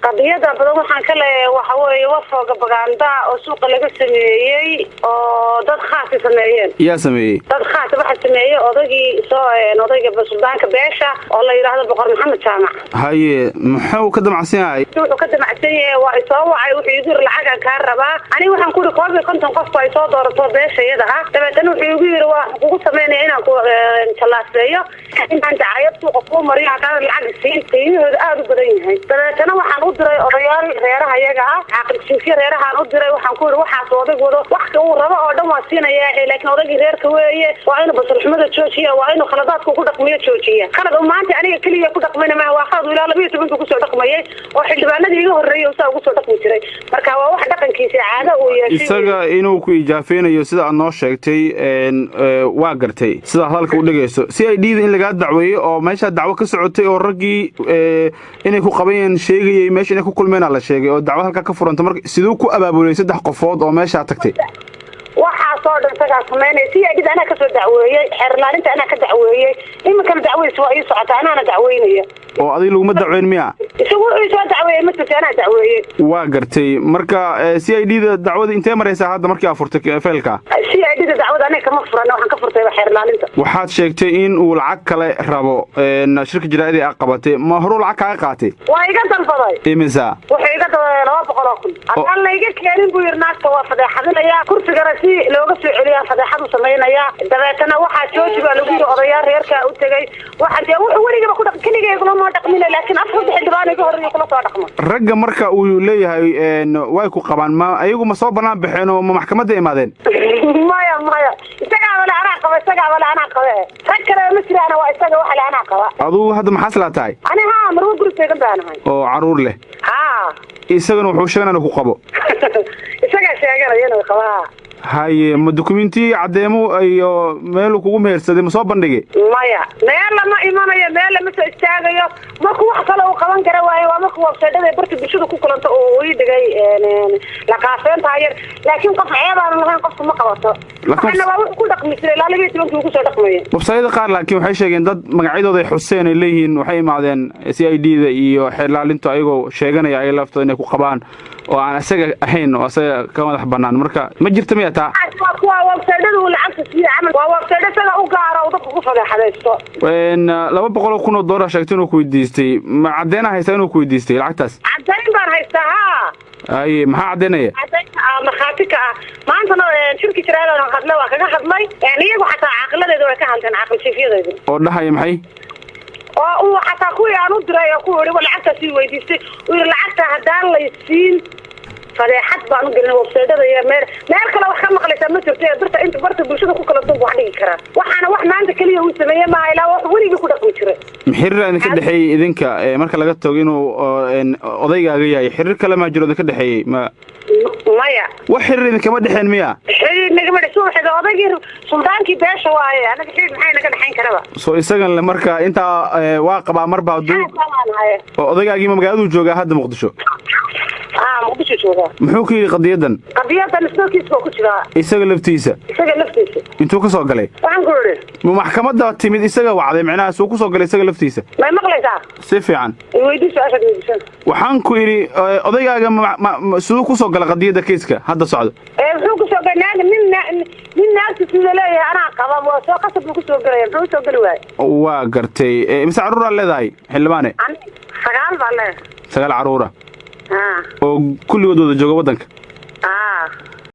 Qadiyada badan waxaan ka leeyahay waxa weeye wafooga bagaandaa oo suuqa laga sameeyey oo dad khaasi sameeyeen. Yaa sameeyey? Dad khaas waxaa sameeyey odaygii soo odayga suldaanka beesha oo la yidhaahdo Boqor Maxamed Jaamac. Haye, muxuu ka damacsan yahay? Wuxuu ka damacsan yahay, waa isoo wacay, wuxuu igu yiri lacagaan kaa rabaa. Aniga waxaan ku yiri 51 qof baa isoo doorato beesha iyada ah. Dabeetana wuxuu igu yiri waa kugu sameynaya inaan ku jallaaseeyo, inaan dacayad suuqa kuu mariyo haddaadan lacag siin, qiimahooda aada u badan yahay. Dabeetana waxaan u diray odayaal reeraha iyaga ah, caaqil jiifyo reerahaan u diray. Waxaan ku yiri waxaas odag wado, wax uu rabo oo dhan waa siinaya, laakiin odaygii reerka weeye, waa inuu basalxumada joojiya, waa inuu khaladaadka ku dhaqmiyo joojiya. Khalad uu maanta aniga keliya ku dhaqmayna maaha, waa khalad uu ilaa 12-ka kusoo dhaqmayay oo xildhibaanadii iga horreeyay saa ugu soo dhaqmi jiray. Marka waa wax dhaqankiisa caado uu yeeshay. Isaga inuu ku ijaafeynayo sida aad noo sheegtay waa gartay, sida hadalka u dhegayso CID da in lagaa dacweeyey oo meeshaa dacwo ka socotay oo raggii inay ku qabayeen sheegayey meesha inay ku kulmeenaa la sheegay oo dacwo halkaa ka furanta. Marka siduu ku abaabulay saddex qofood oo meeshaa tagtay? Waxaasoo dhan isagaa samaynaya. CID da anaa kasoo dacweeyey, xeerlaalinta anaa ka dacweeyey, iminkana dacwadiis waa ii socotaa, anaana dacweynaya. Oo adiga laguma dacweyn miya? Isagu wuxuu soo dacweeyey ma jirto, anaa dacweeyey. Waa gartay. Marka CID da dacwada intee maraysaa hadda markii aa furtay faylka? CID da dacwada aniga kama furan, waxaan ka furtay xeerlaalinta. Waxaad sheegtay in uu lacag kale rabo shirka jaraa'idii aa qabatay. Ma horuu lacag kaaga qaatay? Waa iga dalbaday. Imisa? Wuxuu iga dalbaday 200,000. Haddaan layga keenin buu yiri naagta waa fadeexadinayaa, kursigana si looga soo celiyaa fadeexadu samaynayaa. Dabeetana waxaa jooji baa lagu yiri, odayaal reerkaa u tegay. Waxa dee wuxuu weligaba ku dhaq keligay kulama dhaqmina, laakiin afarta xildhibaan iga horreeya kula soo dhaqmo. Ragga marka uu leeyahay way ku qabaan, ma ayagu ma soo banaan baxeen oo ma maxkamadda imaadeen? Maya, maya, isagaaba le anaa qaba, isagaaba le anaa qabe. Rag kale ma jiraana, waa isaga waxa le anaa qaba. Adugu hadda maxaas laa tahay? Ani haa, marwo guri teegan baanahay. Oo caruur leh? Haa. Isagana wuxuu sheeganaa inuu ku qabo. Isagaa sheeganaya inuu qabaa. Haye, ma dukumentiyi caddeemo iyo meeluu kugu mehersaday ma soo bandhigay? Maya, meel lama imanayo, meel lama soo istaagayo. Markuu wax kale uu qaban kara waayo waa markuu websaydyada barta bulshada ku kulanto oo ii dhigay laqaafeyntaa yar, laakiin qof ceebaan lahayn qofku ma qabato. Waxana waa wuxuu ku dhaqmi jiray ilaa 12-kii uu kusoo dhaqmayay. Websaydyada qaar laakiin waxay sheegeen dad magacyadooda ay xuseen ay leeyihiin waxay imaadeen CID da iyo xeerlaalintu ayagoo sheeganaya ay laftooda inay ku qabaan oo aan isaga ahayn oo isaga ka madax banaan. Marka ma jirta miya taa? Waa kuwa websaydyada uu lacagta siiye camal, waa websaydo isaga u gaara uu dadka ku fadeexadaysto. $200,000 sheegtay inuu ku weydiistay. Ma caddeena haysaa inuu ku weydiistay lacagtaas? Caddayn baan haystaa, haa. Haye, maxaa caddeynaya? Caddaynta ah markhaati ka ah maantana shirki jiraadan hadle waa kaga hadlay. Iyagu xataa caaqiladeeda way ka hadleen, caaqil jiifyadeedu. Oo dhahaya maxay? Oo uu xataa kuwii aan u diray oo ku yidhi lacagtaas ii weydiistay, uu yidhi lacagta haddaan laysiin fadeexad baan u gelin websaydyada iyo meel meel kale. Wax ka maqlaysaa ma jirto ee birta inta barta bulshada ku kala duub wax dhigi karaa. Waxaana wax maanta keliya uu sameeye maaha, ilaa wax weligii ku dhaqmi jiray. Xiriir idinka dhexeeyey idinka marka laga tago inuu odaygaaga yahay, xiriir kale maa jiro idinka dhexeeyey ma? Maya. Wax xiriir idinkama dhexeen miya? Xiriir nagama dhex, suuxida odaygii suldaankii beesha waaye, anaga xiriir maxay naga dhexayn karaba? Soo isagan le marka intaa waa qabaa marba hadduu oo odaygaagii ma magaaladuu joogaa hadda Muqdisho? Haa, Muqdisho joogaa. Muxuu ka yidhi qadiyadan? Qadiyadan isnookiisa waa ku jiraa. Isaga laftiisa? Isaga laftiisa. Intuu ka soo galay? Waxaan ku idhi Ma maxkamadda timid isaga wacday micnaha suu ku soo galay isaga laftiisa? May maqlaysaa? Si fiican. Weydii su-aashaad weydiisan. Waxaan ku idhi odaygaaga siduu ku soo galay qadiyadda kiiska hadda socdo? Muxuu ku soo galay? Naag nin nin naagta sida leeyahay anaa qaba, waa soo qasab buu kusoo gelaya. Muxuu usoo geli waayey? Waa gartay. Mise carruuraa leedahay, xildhibaane? 9 baa leeyahay. 9 carruura oo kulligood wada jooga waddanka?